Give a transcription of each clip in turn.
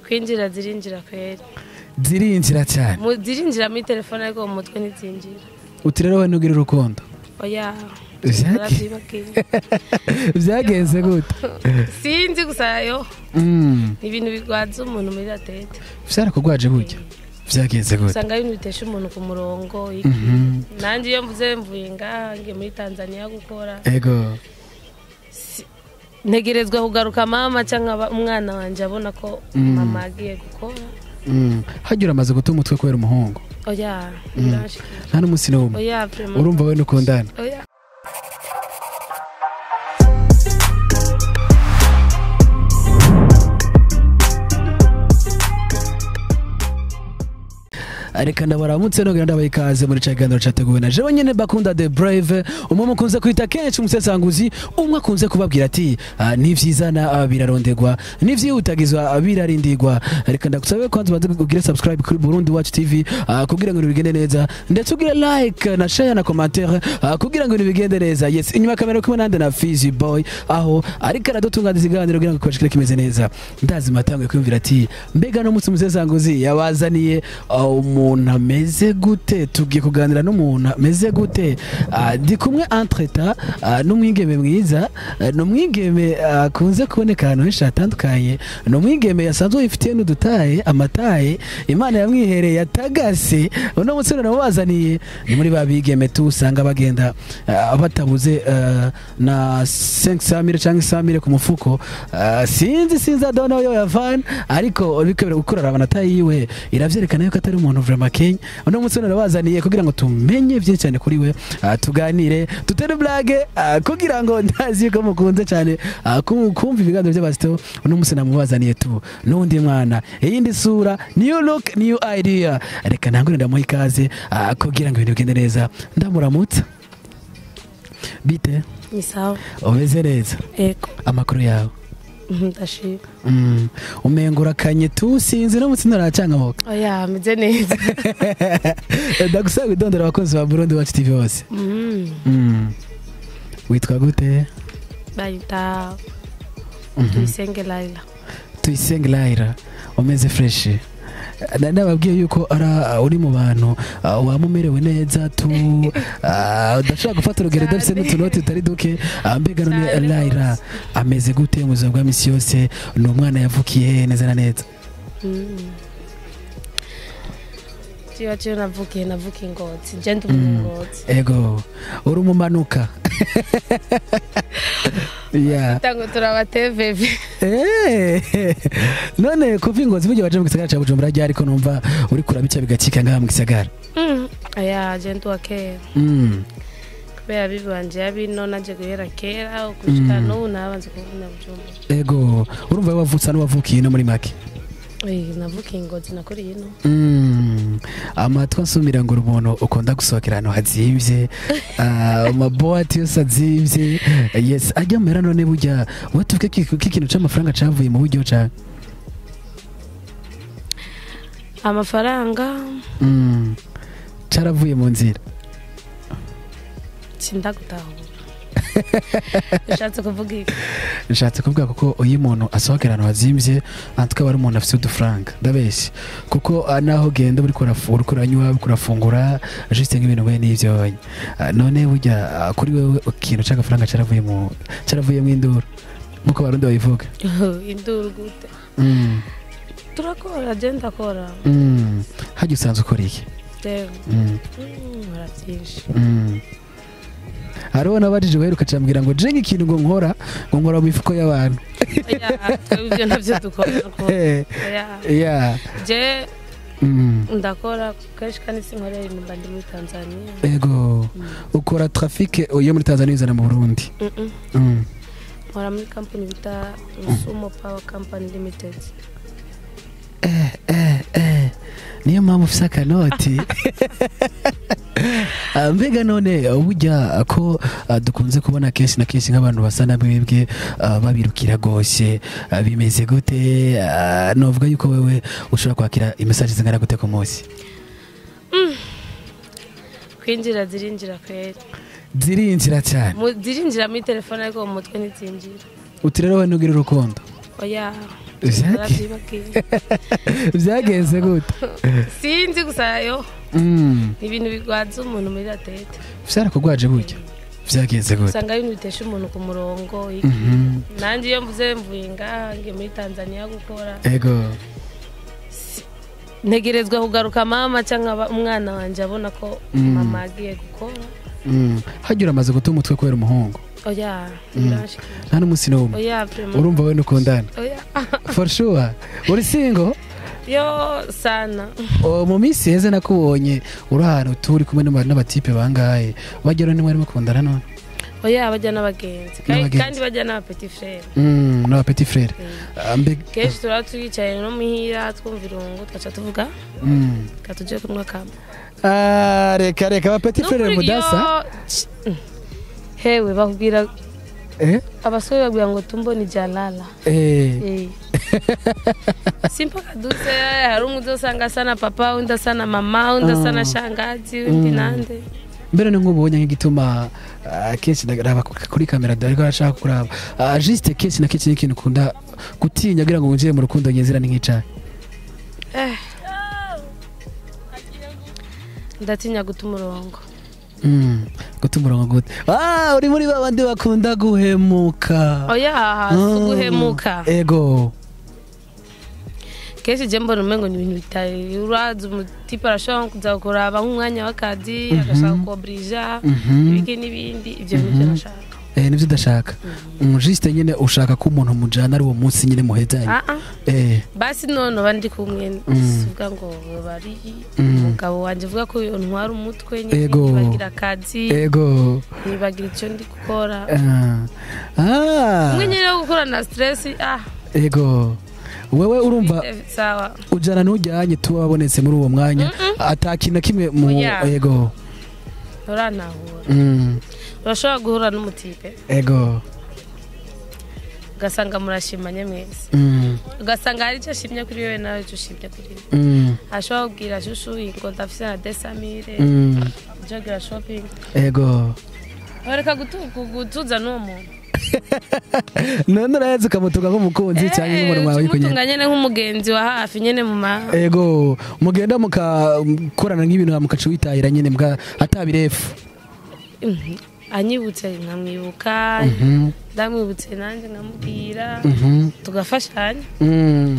Kwinjira zirinjira kweri. Zirinjira cyane. Zirinjira muri telefone ariko mu mutwe ntizinjira. Uti rero we ntugira urukundo? Oya. Byagenze gute? Sinzi gusa yo. Ni ibintu bigwaza umuntu muri la tete. Vyarakugwaje burya? Vyagenze gute? Usanga ibintu bitesha umuntu ku murongo iki. Nanje iyo mvuze mvuye ngaha ngiye muri Tanzania gukora. Ego. Ntegerezwa kugaruka mama cyangwa umwana wanje abona ko mama agiye gukora. Hagira amaze guta umutwe kubera umuhungu? Oya. Nta n'umunsi n'umwe. Oya vraiment. Urumva we nukundana? Oya. Reka ndabaramutse nongera ndabaha ikaze muri ca kiganiro categuwe na jewe nyene Bakunda the Brave, umwe mukunze kwita kenshi umusesanguzi, umwe akunze kubabwira ati nivyizana birarondegwa, nivyihutagizwa birarindigwa. Reka ndagusabe kwanza ubanze ugire subscribe kuri Burundi Watch TV kugira ngo bigende neza, ndetse ugire like na share na commentaire kugira ngo bigende neza. Yes, inyuma kamera kumwe nande na Fizi Boy aho ariko aradutunganiza ikiganiro kugira ngo kubashikire kimeze neza. Ndazi matanguye kwiyumvira ati mbega no munsi umusesanguzi yabazaniye umuntu ameze gute, tugiye kuganira n'umuntu ameze gute. Ndi kumwe entreta n'umwigeme mwiza, n'umwigeme akunze kuboneka ahantu henshi hatandukanye, n'umwigeme yasanzwe yifitiye n'udutaye amataye Imana yamwihereye atagase. Uno munsi namubazaniye ni muri ba bigeme tu usanga bagenda batabuze na 500,000 cyangwa 100,000 ku mufuko. Sinzi adona yo yavana, ariko bikabera gukorera abanataye yiwe iravyerekana yuko atari umuntu vraiment Kenya. Uno munsi nabazaniye kugira ngo tumenye byinshi cyane kuri we, tuganire tutere blague kugira ngo ndazi ko mukunze cyane kumva ibiganiro by'abasito. Uno munsi namubazaniye tu n'undi mwana, iyindi sura, new look, new idea. Reka ntangure ndamuha ikaze kugira ngo ibintu bigende neza. Ndamuramutsa. Bite? Ni sawa. Umeze neza? Ego. Amakuru yawe? Ndashima. Umengura kanye tu sinzi no mutsi naracangamoka. Oya, meze neza. Ndagusaba idondora abakunzi ba Burundi Watch TV bose. Witwa gute? Bayita Tuyisenge Laila. Tuyisenge Laila, umeze fresh. Nababwiye yuko ara uri mu bantu wamumerewe neza tu udashobora gufata urugero udafise n'utunoti tutari duke. Mbega none Laila ameze gute mu buzima bwa misi yose? Ni umwana yavukiye neza na neza? Jewe navukiye Ngozi, je ndi Ngozi. Ego, uri umumanuka. Yeah. Tango turabateveve. None kuva Ngozi burya waje mu gisagara ca Bujumbura ryari ko numva uri kurabica bigacika ngaha mu gisagara? Aya je ndi wa kera. Kubera bibanje yabino naje guhera kera gushika n'ubu nabanze kuvuga Bujumbura. Ego, urumva wavutse no wavukiye no muri make? Navukiye Ngozi nakuriye ino. Amatwi ansumira ngo umuntu ukunda gusohokera ahantu hazimvye, amaboîte yose azimvye. Yes, ajya mera none burya watuvuke k'ikintu c'amafaranga cavuye mu buryo ca amafaranga caravuye mu nzira. Sindagutahura. Ushatse kuvuga iki? Nshatse kuvuga kuko uyu muntu asohokera ahantu hazimvye antuka bari umuntu afite udufaranga ndabeshye, kuko naho genda uri kuranywa uri kurafungura juste nk'ibintu bene n'ivyo. None burya kuri wewe ikintu c'agafaranga caravuye mu induru nkuko barundi babivuga. Induru gute? Turakora, je ndakora. Hajya usanzwe ukora iki? Nkora byinshi. Hariho nabajije uheruka cambwira ngo je ikintu ngo nkora mu mifuko y'abantu. Oya, ibyo navyo dukora. Yeah. Je ndakora kenshi kandi sinkorera imba ndi muri Tanzania. Ego. Ukora trafic yo muri Tanzania izana mu Burundi? Nkora muri company bita Rusumo Power Company Limited. Niyo mpamvu ufise akanoti. Mbega none burya ko dukunze kubona kenshi na kenshi nk'abantu basa na mwebwe babirukira gose, bimeze gute? Novuga yuko wewe ushobora kwakira imessage zingana gute ku munsi? Kwinjira zirinjira kweri. Zirinjira cyane. Zirinjira muri telefone ariko mu mutwe ntizinjira. Uti rero we ntugira urukundo? Oya. Vyagenze gute? Sinzi gusa yo. Ni ibintu bigwaza umuntu muri la tete. Vyarakugwaje burya? Vyagenze gute? Usanga ibintu bitesha umuntu ku murongo. Nanje iyo mvuze mvuye ngaha ngiye muri Tanzania gukora. Ego. Ntegerezwa kugaruka mama cyangwa umwana wanje abona ko mama agiye gukora. Hagira amaze guta umutwe kubera umuhungu. Oya, nta n'umunsi n'umwe. Oya, vraiment. Urumva we nukundana? Oya. For sure. Uri single? Yo sana. Mu minsi heze nakubonye uri ahantu turi kumwe n'abatipe bangahe. Bagera ni mwari mukundana none? Oya, bajya n'abagenzi. Kandi bajya n'aba petit frère. N'aba petit frère. Kenshi turaba twicaye no muhira twumva irungu twaca tuvuga. Katuje kunywa kamba. Reka reka ba petit frère mudasa. Hewe bakubwira abasore babwira ngo tumboni jalala. Simpa kaduse hari umwe uzosanga sana papa, undi sana mama, undi sana shangazi, undi nande. Mbere nk'ubonye nk'igituma kenshi ndagaraba kuri kamera ariko arashaka kuraba. Juste kenshi na kenshi n'ikintu ukunda gutinya kugira ngo winjire mu rukundo nyezira ni nk'icayi. Ndatinya guta umurongo. Guta umurongo gute? Uri muri babandi bakunda guhemuka. Oya, si guhemuka. Ego. Kenshi je mbona umengo ni ibintu bitari urazi umutipe arashobora kuza kuraba nk'umwanya w'akazi agashaka kuobrija ibiki n'ibindi ibyo nibyo nashaka. Nibyo udashaka. Juste nyine ushaka ko umuntu mujana ari uwo munsi nyine muhezanye. Basi none bandi kumwe suvuga ngo bari umugabo wanje vuga ko ntwara umutwe nyine nibagira akazi. Ego. Nibagira icyo ndi gukora. Umwe nyine wo gukora na stress. Ego. Wewe urumva sawa ujana n'ujyanye tuba wabonetse muri uwo mwanya atakintu kimwe mu ego uranahura. Urashobora guhura n'umutipe. Ego. Ugasanga murashimanye mwese. Ugasanga hari icyo ashimye kuri wewe nawe icyo ushimye kuri we. Ashobora kubwira shushu ngo ndafise na 200,000 njogira shopping. Ego. Bareka gutuza n'uwo muntu. None uraheze ukamutuka nk'umukunzi cyangwa nk'umuntu wawe ariko nyene. Umutunga nyene nk'umugenzi wa hafi nyene mu ma. Ego, mugenda mukakorana nk'ibintu mukaca witahira nyene mbwa atabirefu. Anyibutse nkamwibuka, ndamwibutse nanje nkamubwira, tugafashanya.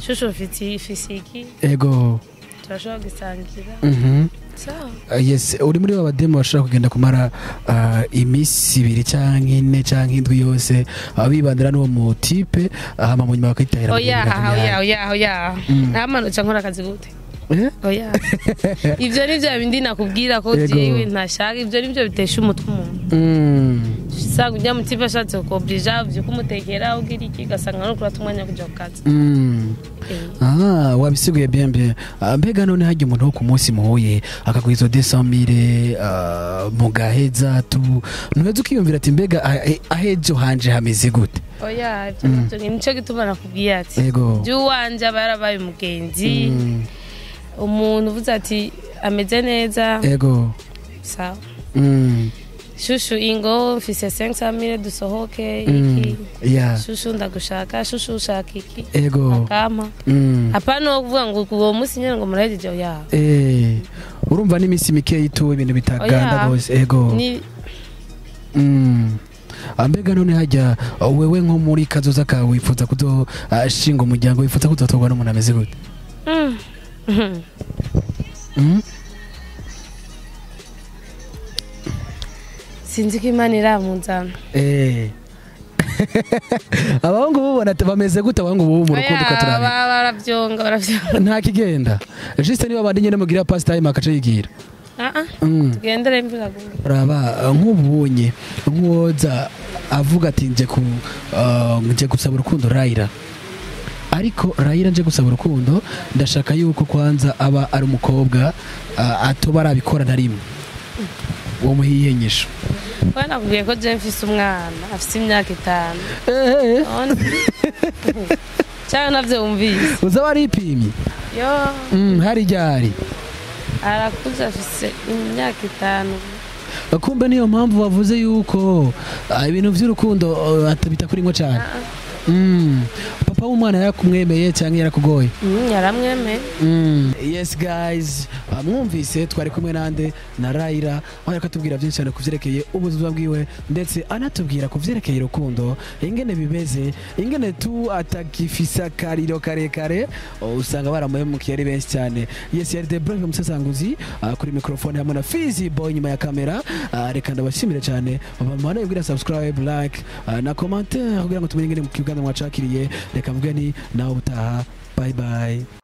Shusho mfite ifisiki. Ego. Turashobora gusangira. Sawa. Yes, uri muri babademo bashobora kugenda kumara imisi ibiri canke ine canke indwi yose abibandira n'uwo mu type hama mu nyuma bakitahira. Oya, oya, oya. Namanuca nkora akazi gute? Oya. Ivyo ni bya bindi nakubwira ko jewe ntashaka, ivyo ni byo bitesha umutwe umuntu. Usanga ujya mu type ashatse kuobrija uvyo kumutekera ugira iki gasanga no kurata umwanya kuja ku kazi. Wabisiguye bien bien. Mbega none hajya umuntu wo ku munsi muhuye akagwiza 200,000 mugaheza tu ntuheze ukiyumvira ati mbega ahejo hanje hameze gute? Oya, ivyo nico gituma nakubwiye ati byuwanje abarabaye umugenzi. Umuntu uvuze ati ameze neza. Ego. Sawa. Shushu ingo mfise 500,000 dusohoke iki. Shushu ndagushaka, shushu ushaka iki. Ego. Akama. Hapana kuvuga ngo uwo munsi nyene ngo murahejeje oya. Urumva n'imisi mike yituwe ibintu bitaganda gose. Ego. Ni Ambega none hajya wewe nko muri kazoza kawe wifuza kuzoshinga umuryango, wifuza kuzotorwa n'umuntu ameze gute? Sinzi ko Imana iramunzana. Abahungu bubona bameze gute? Abahungu bubu mu rukundo ko turabe baravyonga baravyonga nta kigenda. Juste niba bandi nyene mugira past time akaca yigira. Tugendere imvura guye. Raba nk'ubunye nk'uwoza avuga ati nje ku nje gusaba urukundo Raila. Ariko Raila nje gusaba urukundo ndashaka yuko kwanza aba ari umukobwa atoba arabikora na rimwe. Uwo muhiyenyesho. Bana kubwiye ko je mfise umwana afise imyaka 5. Cyangwa navyo wumvise. Uza waripimye? Yo. Hari ryari? Arakuze afise imyaka 5. Kumbe niyo mpamvu bavuze yuko ibintu vy'urukundo atabita kuri ngo cyane. Papa Papa w'umwana yarakumwemeye cyangwa yarakugoye? Yaramwemeye. Yes guys, mwumvise twari kumwe nande? Na Raila, aho yariko atubwira byinshi cyane ku vyerekeye ubuzima bwiwe, ndetse anatubwira ku vyerekeye urukundo ingene bimeze, ingene tu atagifise akariro karekare. Oh, usanga baramuhemukiye ari benshi cyane. Yes, yari The Brave Musesanguzi kuri microphone hamwe na Fizi Boy nyuma ya kamera. Reka ndabashimire cyane, bamane kugira subscribe, like na commentaire kugira ngo tumenye ingene mu kiganiro mwacakiriye. Reka mvuge ni nawe utaha, bye bye.